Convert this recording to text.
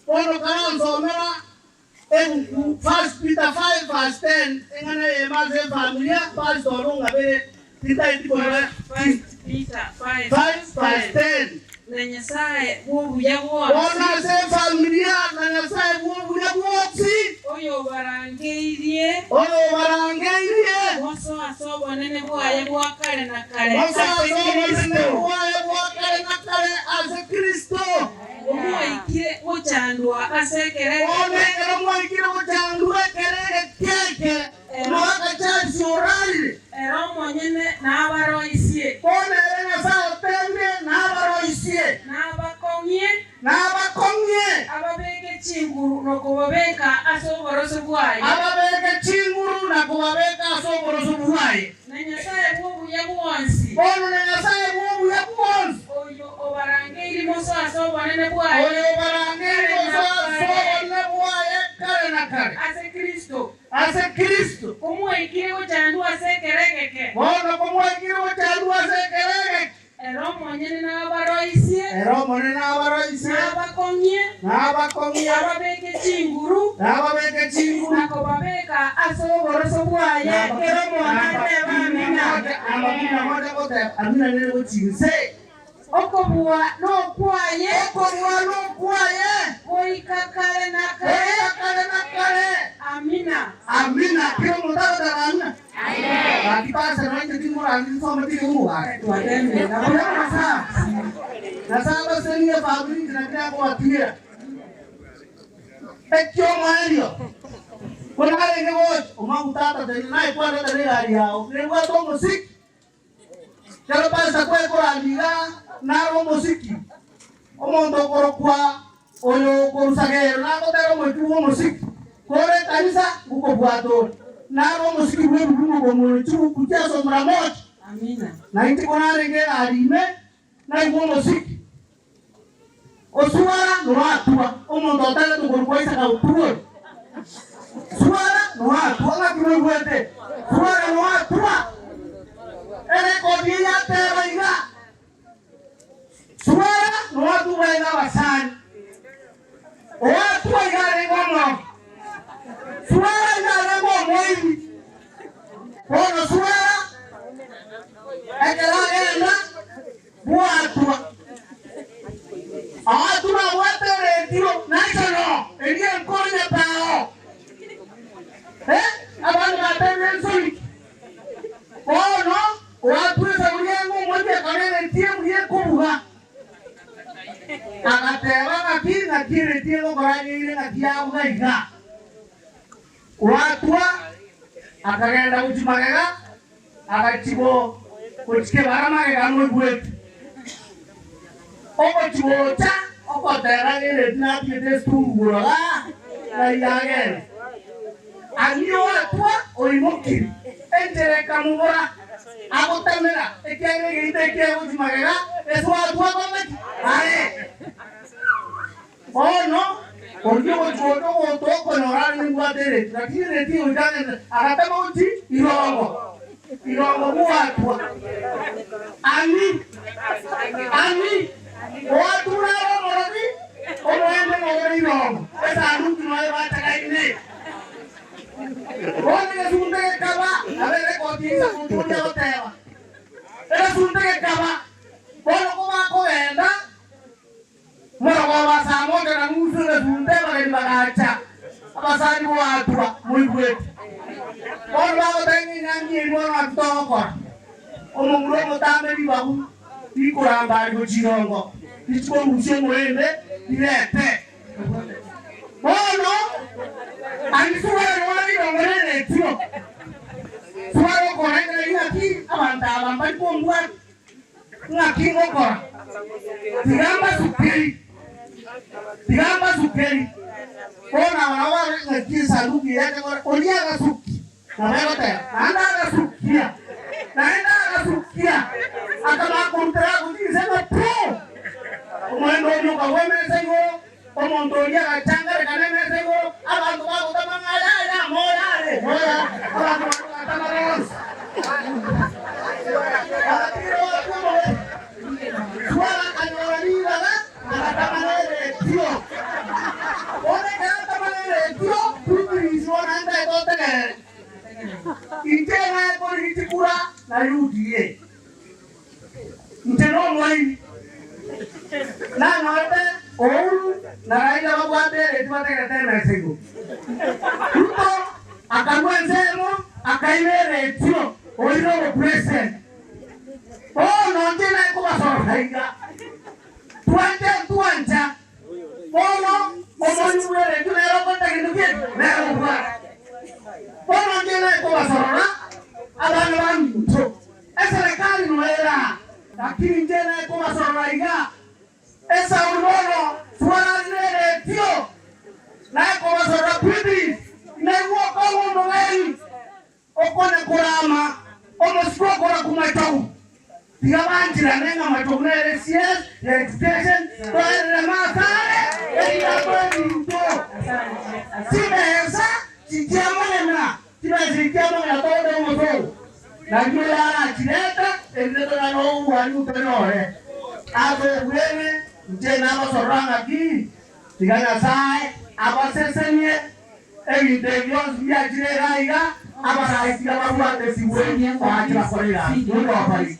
Bono karansomera ebuku First Peter 5 verse 10 eng'ana eyemo ase efamilia, pastor one ong'abere titaeti korora First Peter 5 5 verse 10. Na Nyasae bw'obuya bwonsi. Bono ase efamilia na Nyasae bw'obuya bwonsi. Oyobarangeirie. Oyobarangeirie. Mosoe ase obonene bwaye bwa kare na kare Mosoe ase ase obonene Kristo. bwaye bwa kare na kare ase Kristo. Komwaikire gochandwa ase ekerego Bono ekero mwaikire gochandwa ekerego eke, omogaka Charles orarire. Ere omonyene nabaroisie. Bono ere Nyasae otebire nabaroisie. Nabakong'ie. Nabakong'ie. Ababeke chinguru na kobabeka ase oboroso bwaye. Ababeke chinguru na kobabeka ase oboroso bwaye. Na Nyasae bw'obuya bwonsi. Bono na Nyasae bw'obuya bwonsi. Oyo obarangeirie mosoe ase obonene bwaye. Oyo obarangeirie mosoe ase obonene bwaye kare na kare. Ase Kristo. Ase Kristo. Komwaikire gochandwa ase ekero egeke. Bono komwaikire gochandwa ase ekero egeke. Ere omonyene nabaroisie. Ere Omonene nabaroisie. Nabakong'ie. Nabakong'ie. Ababeke chinguru. Nababeke chinguru. Na kobabeka ase oboroso bwaye kera omonto atebe Amina. Amina mocha goteba Amina nere gochia inse. Okobua nokwaye. Okobua nokwaye. Goika kare na kare. Goika kare na kare. Amina. Amina. Kera omonto agoteba Amina. Gaki pastor nonya inche timorandi nsome tiri omogaka. Buya Nyasae. Nyasae abasenie efamiri inche naki nakobatigera. Ekiomoerio, buna arenge gocha, omaguta atatari naye kwareta negari yao nebwate omosiki. Ekero pastor kwekorandi iga naro omosiki, omonto okorokwa oyo okorusagero nagotera omochie bw'omosiki, kore ekanisa ngokobwata ore. Naro omosiki bw'ebibugu komono chibuku chiase omuramoche. Na inche konarenge egari ime, naigwa omosiki. Osuara noatua, omonto otaretwe korokwa Isaka otuore. Suara noatua, ng'aki moigwete? Suara noatua. Erekodi eye yateba iga, Suara noatua barenge abasani. Oatua iga arenge omorogi. Suara iga arenge omoibi. Bono suara ekero agenda Bwatwa. Agatwa nabwate eretio national eria enkoro nyatao. Eh, abande batebire ensoni. Bono oatwa esauri engo omochie ekora eretio ebuya ekobuga. Agateba ng'aki ng'aki eretio egokora anyeire ng'aki yabuga iga. Oatwa akagenda gochia magega Agachia gochia kebara magega moigwete ogochia gocha ogoteba ng'a ereti natigete esukuru igoro igaa, ng'ai agenda. Ang'e oatwa oimokire, enchera ekamobora, agotamera, ekiagera egeita ekiya gochia magega, ase oatwa akorete ki? Aye. Bono oria ogochia gocha ogonto okonyora are nimbwate ereti, lakini ereti egoika agende agatama gochia irongo, irongo bwatwa. Ani, ani, oature are omorogi, omoembe nore irongo, esanduki noyo bachagaine. Bono egesunte gekaba, nabo erekoti insa monto oria agoteba, egesunte gekaba, bono kobakogenda. Mogoroba saa moja na nusu egesunte abageni bagacha, abasani boatwa, moigwete. Bono bagoteba ng'a enyangi eyio bono naki togokora? Omomura omotambe ribagu rikoramba aria gochia irongo, richie korusia omoembe rirete. Bono aria suara ore irongo neretio, suara okorengereria ng'aki abanto aba mbari kombwata. Ng'aki ngokora? Tiga mbasukeri, tiga mbasukeri. Bono aba nabo bare ng'aki esanduki eye ekegora, oria agasukia, nabo egoteba, naende agasukia, naende agasukia, akamanya korutera agochia inse ng'a puu! Omoembe oria okagwa emesa igoro, omonto oria agachangareka nemesa igoro, abanto bagotama ng'a yaya, moyo are, moyo are, abanto baria bagatama bonsi. Agatigera ogoakwa omobere, Suara akanyora ribaga, agatama neretio. Inche naye korigia chikura na UDA. Inche nomoiri. Nanyorete Uhuru na Raila babwate ereti bategerete emesa igoro. Ruto akarua ensemo akaiba eretio oire obopresident. Bono inche naye kobasorora iga. Twanche ntwancha. Bono omoyio bw'eretio nere okoreta gento ki? Nere obwate. Bono inche naye kobasorora abana baminto. Eserekari noyo ere aa, lakini inche naye kobasorora iga. Esauri bono twararire eretio, naye kobasorora Please, naigwe okong'u omogeni okonya korama omosike okora kumachogu. Tiga banchirane ng'a machogu nere CS ya education, toerere masare erinde atoe ebinto. Chibesa chichiamogena Chibesa echi chiamogena togende omosongo, nario yarachirete, erinde tonyare obobuani tonyore. Ase obwene inche nabasorora ng'aki, tiga Nyasae abasesenie ebinto ebi bionsi biachire iga iga, abarai tiga babwate sigwe bache bakore egasi. Mungu awabariki.